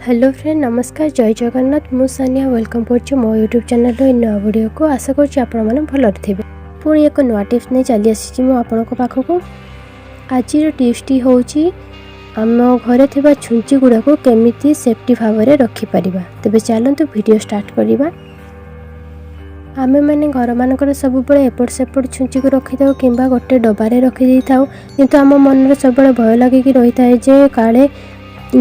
Hello friend, ନମସ୍କାର, ଜୟ ଜଗନ୍ନାଥ। ମୁଁ Sania welcome କରୁଛି ମୋ ୟୁଟ୍ୟୁବ୍ ଚ୍ୟାନେଲର ଏହି ନୂଆ ଭିଡ଼ିଓକୁ। ଆଶା କରୁଛି ଆପଣମାନେ ଭଲରେ ଥିବେ। ପୁଣି ଏକ ନୂଆ ଟିପ୍ସ ନେଇ ଚାଲି ଆସିଛି ମୁଁ ଆପଣଙ୍କ ପାଖକୁ। ଆଜିର ଟିପ୍ସଟି ହେଉଛି ଆମ ଘରେ ଥିବା ଛୁଞ୍ଚି ଗୁଡ଼ାକୁ କେମିତି ସେଫ୍ଟି ଭାବରେ ରଖିପାରିବା। ତେବେ ଚାଲନ୍ତୁ, ଭିଡ଼ିଓ ଷ୍ଟାର୍ଟ କରିବା। ଆମେମାନେ ଘରମାନଙ୍କରେ ସବୁବେଳେ ଏପଟ ସେପଟ ଛୁଞ୍ଚିକୁ ରଖିଥାଉ କିମ୍ବା ଗୋଟେ ଡବାରେ ରଖିଦେଇଥାଉ। କିନ୍ତୁ ଆମ ମନରେ ସବୁବେଳେ ଭୟ ଲାଗିକି ରହିଥାଏ ଯେ କାଳେ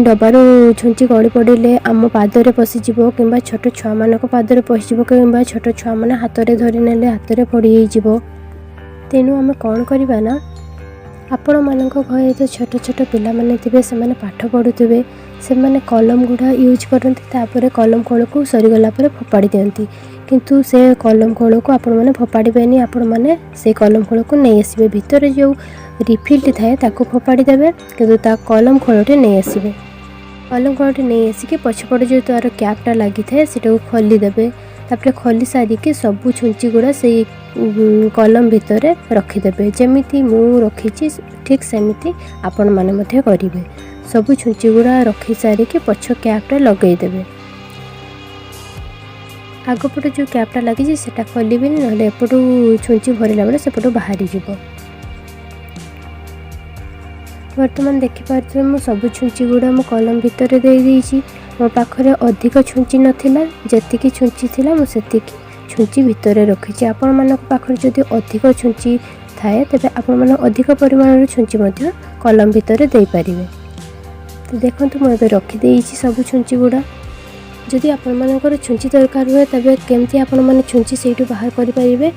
ଡବାରୁ ଛୁଞ୍ଚି ଗଳି ପଡ଼ିଲେ ଆମ ପାଦରେ ପଶିଯିବ କିମ୍ବା ଛୋଟ ଛୁଆମାନଙ୍କ ପାଦରେ ପଶିଯିବ କିମ୍ବା ଛୋଟ ଛୁଆମାନେ ହାତରେ ଧରି ନେଲେ ହାତରେ ଫୋଡ଼ି ହେଇଯିବ। ତେଣୁ ଆମେ କ'ଣ କରିବା ନା, ଆପଣମାନଙ୍କ ଘରେ ତ ଛୋଟ ଛୋଟ ପିଲାମାନେ ଥିବେ, ସେମାନେ ପାଠ ପଢ଼ୁଥିବେ, ସେମାନେ କଲମ ଗୁଡ଼ା ୟୁଜ୍ କରନ୍ତି। ତାପରେ କଲମ ଖୋଳକୁ ସରିଗଲା ପରେ ଫୋପାଡ଼ି ଦିଅନ୍ତି। କିନ୍ତୁ ସେ କଲମ ଖୋଳକୁ ଆପଣମାନେ ଫୋପାଡ଼ିବେନି। ଆପଣମାନେ ସେଇ କଲମ ଖୋଳକୁ ନେଇ ଆସିବେ। ଭିତରେ ଯେଉଁ ରିଫିଲ୍ଟି ଥାଏ, ତାକୁ ଫୋପାଡ଼ି ଦେବେ, କିନ୍ତୁ ତା କଲମ ଖୋଳଟି ନେଇ ଆସିବେ। କଲମ ଖୋଳଟି ନେଇ ଆସିକି ପଛପଟେ ଯେଉଁ ତା'ର କ୍ୟାପ୍ଟା ଲାଗିଥାଏ, ସେଟାକୁ ଖୋଲିଦେବେ। ତାପରେ ଖୋଲି ସାରିକି ସବୁ ଛୁଞ୍ଚି ଗୁଡ଼ା ସେଇ କଲମ ଭିତରେ ରଖିଦେବେ। ଯେମିତି ମୁଁ ରଖିଛି, ଠିକ୍ ସେମିତି ଆପଣମାନେ ମଧ୍ୟ କରିବେ। ସବୁ ଛୁଞ୍ଚି ଗୁଡ଼ା ରଖି ସାରିକି ପଛ କ୍ୟାପ୍ଟା ଲଗେଇଦେବେ। ଆଗପଟେ ଯେଉଁ କ୍ୟାପ୍ଟା ଲାଗିଛି, ସେଟା ଖୋଲିବେନି, ନହେଲେ ଏପଟୁ ଛୁଞ୍ଚି ଭରିଲା ବେଳେ ସେପଟୁ ବାହାରିଯିବ। ବର୍ତ୍ତମାନ ଦେଖିପାରୁଥିବେ, ମୁଁ ସବୁ ଛୁଞ୍ଚି ଗୁଡ଼ା ମୁଁ କଲମ ଭିତରେ ଦେଇଦେଇଛି। ମୋ ପାଖରେ ଅଧିକ ଛୁଞ୍ଚି ନଥିଲା। ଯେତିକି ଛୁଞ୍ଚି ଥିଲା, ମୁଁ ସେତିକି ଛୁଞ୍ଚି ଭିତରେ ରଖିଛି। ଆପଣମାନଙ୍କ ପାଖରେ ଯଦି ଅଧିକ ଛୁଞ୍ଚି ଥାଏ, ତେବେ ଆପଣମାନେ ଅଧିକ ପରିମାଣର ଛୁଞ୍ଚି ମଧ୍ୟ କଲମ ଭିତରେ ଦେଇପାରିବେ। ତ ଦେଖନ୍ତୁ, ମୁଁ ଏବେ ରଖିଦେଇଛି ସବୁ ଛୁଞ୍ଚି ଗୁଡ଼ା। ଯଦି ଆପଣମାନଙ୍କର ଛୁଞ୍ଚି ଦରକାର ହୁଏ, ତେବେ କେମିତି ଆପଣମାନେ ଛୁଞ୍ଚି ସେଇଠୁ ବାହାର କରିପାରିବେ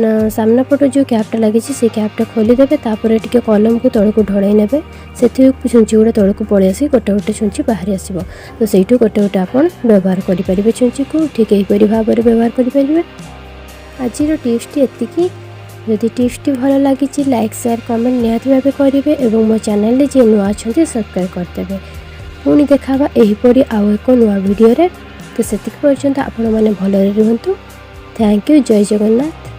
ନା, ସାମ୍ନା ପଟ ଯେଉଁ କ୍ୟାପ୍ଟା ଲାଗିଛି, ସେଇ କ୍ୟାପ୍ଟା ଖୋଲିଦେବେ। ତାପରେ ଟିକେ କଲମକୁ ତଳକୁ ଢଳେଇ ନେବେ। ସେଥିରୁ ଛୁଞ୍ଚି ଗୁଡ଼ା ତଳକୁ ପଳେଇ ଆସି ଗୋଟେ ଗୋଟେ ଛୁଞ୍ଚି ବାହାରି ଆସିବ। ତ ସେଇଠୁ ଗୋଟେ ଗୋଟେ ଆପଣ ବ୍ୟବହାର କରିପାରିବେ ଛୁଞ୍ଚିକୁ। ଠିକ୍ ଏହିପରି ଭାବରେ ବ୍ୟବହାର କରିପାରିବେ। ଆଜିର ଟିପ୍ସଟି ଏତିକି। ଯଦି ଟିପ୍ସଟି ଭଲ ଲାଗିଛି, ଲାଇକ୍, ସେୟାର, କମେଣ୍ଟ ନିହାତି ଭାବେ କରିବେ ଏବଂ ମୋ ଚ୍ୟାନେଲରେ ଯିଏ ନୂଆ ଅଛନ୍ତି, ସବସ୍କ୍ରାଇବ୍ କରିଦେବେ। ପୁଣି ଦେଖା ହେବା ଏହିପରି ଆଉ ଏକ ନୂଆ ଭିଡ଼ିଓରେ। ତ ସେତିକି ପର୍ଯ୍ୟନ୍ତ ଆପଣମାନେ ଭଲରେ ରୁହନ୍ତୁ। Thank you. Jay Jagannath.